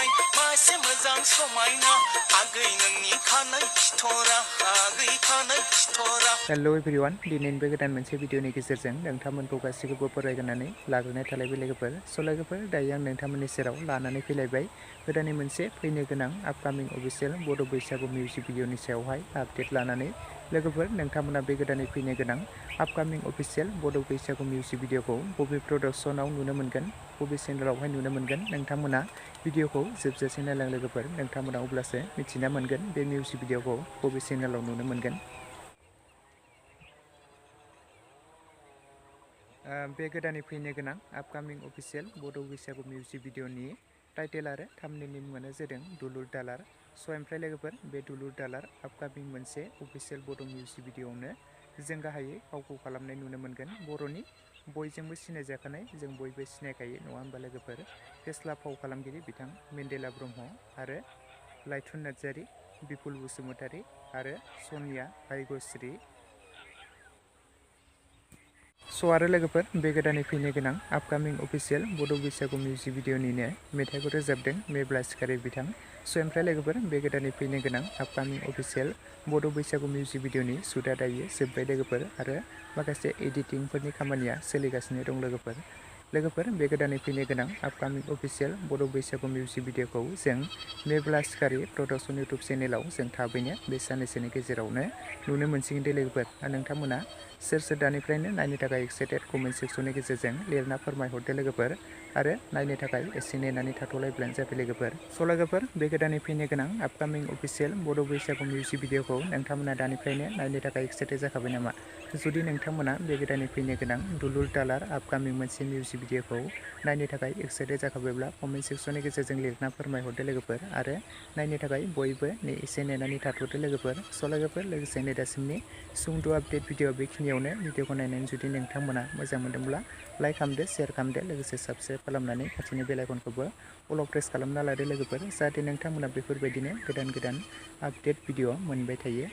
जानाय मासे मोजां समायना आगै नोंनि खानाय फिथरा आगै खानाय फिथरा। हेलो एवरीवन, दिनैनि बे गोदान मोनसे भिडिअनि गेजेरजों नोंथांमोनखौ गासैखौबो बरायनानै लाग्रोनाय थालायबाय लोगोफोर। लोगोफोर दायो आं नोंथांमोननि सेराव लानानै फैलायबाय गोदानै मोनसे फैनो गोनां आपकामिं अफिसियेल बड' बैसागु मिउजिक भिडिअनि सायावहाय आपडेट लानानै। लोगोफोर नोंथांमोना बे गोदानै फैनो गोनां आपकामिं अफिसियेल बड' बैसागु मिउजिक भिडिअखौ बबे प्रडाक्शनाव नुनो मोनगोन, बबे चेनेलावहाय नुनो मोनगोन, नोंथांमोना भिडिअखौ जोबजासे नायलां लोगोफोर। नोंथांमोना अब्लासो मिथिना मोनगोन बे मिउजिक भिडिअखौ बबे चेनेलाव नुनो मोनगोन। बे गोदानै फैनो गोनां आपकामिं अफिसियेल बड' बैसागु मिउजिक भिडिअनि टाइटेल आरो थाम्बनेलनि मुङानो जादों दुलुर दालार। ओमफ्राय लोगोफोर बे दुलुर दालार आपकामिं मोनसे अफिसियेल बड' मिउजिक भिडिअआवनो जों गाहायै फावखौ खालामनाय नुनो मोनगोन। बर'नि बयजोंबो सिनायजाखानाय, जों बयबो सिनायखायो नङा होमबा लोगोफोर, फेस्ला फाव खालामगिरि बिथां मेन्देला ब्रह्म आरो लाइथुन नार्जारि, बिपुल बसुमतारी आरो सनिया भाग्यश्री। आरो लोगोफोर बे गोदानै फैनो गोनां आपकामिं अफिसियेल बड' बैसागु मिउजिक भिडिअनिनो मेथाइखौ रोजाबदों मेब्ला सिखारि बिथां। ओमफ्राय लोगोफोर बे गोदानै फैनो गोनां आपकामिं अफिसियेल बड' बैसागु मिउजिक भिडिअनि शुटआ दायो जोब्बाय लोगोफोर, आरो माखासे एडिटिंफोरनि खामानिया सोलिगासिनो दं लोगोफोर। बे गोदानै फैनो गोनां आपकामिं अफिसियेल बड' बैसागु मिउजिक भिडिअखौ जों मेब्ला सिखारि प्रडाक्शन इउटुब चेनेलाव जों थाबैनो बे साननैसोनि गेजेरावनो नुनो मोनसिगोन दे लोगोफोर। नोंथांमोना सोर दानिफ्रायनो नायनो थाखाय एक्साइटेड कमेन्ट सेक्सननि गेजेरजों लिरना फोरमायहरदो लोगोफोर, आरो नायनो थाखाय एसे नेनानै थाथ'लायब्लानो जाबाय लोगोफोर। लोगोफोर बे गोदानै फैनो गोनां आपकामिं अफिसियेल बड' बैसागु मिउजिक भिडिअखौ नोंथांमोना दानिफ्रायनो नायनो थाखाय एक्साइटेड जाखाबाय नामा? जुदि नोंथांमोना बे गोदानै फैनो गोनां दुलुर दालार आपकामिं मोनसे मिउजिक भिडिअखौ नायनो थाखाय एक्साइटेड जाखाबायब्ला कमेन्ट सेक्सननि गेजेरजों लिरना फोरमायहरदो लोगोफोर, आरो नायनो थाखाय बयबो एसे नेनानै थाथ'दो लोगोफोर। लोगोसेनो दासिमनि सुंद' आपडेट भिडिअ बेखिनियावनो। भिडिअखौ नायनानै जुदि नोंथांमोना मोजां मोनदोंब्ला लाइक खालामदो, शेयार खालामदो, लोगोसे साबस्क्राइब खालामनानै खाथिनि बेल आइकनखौबो अलाव प्रेस खालामना लादो लोगोफोर, जाहाथे नोंथांमोना बेफोरबायदिनो गोदान आपडेट भिडिअ मोनबाय थायो।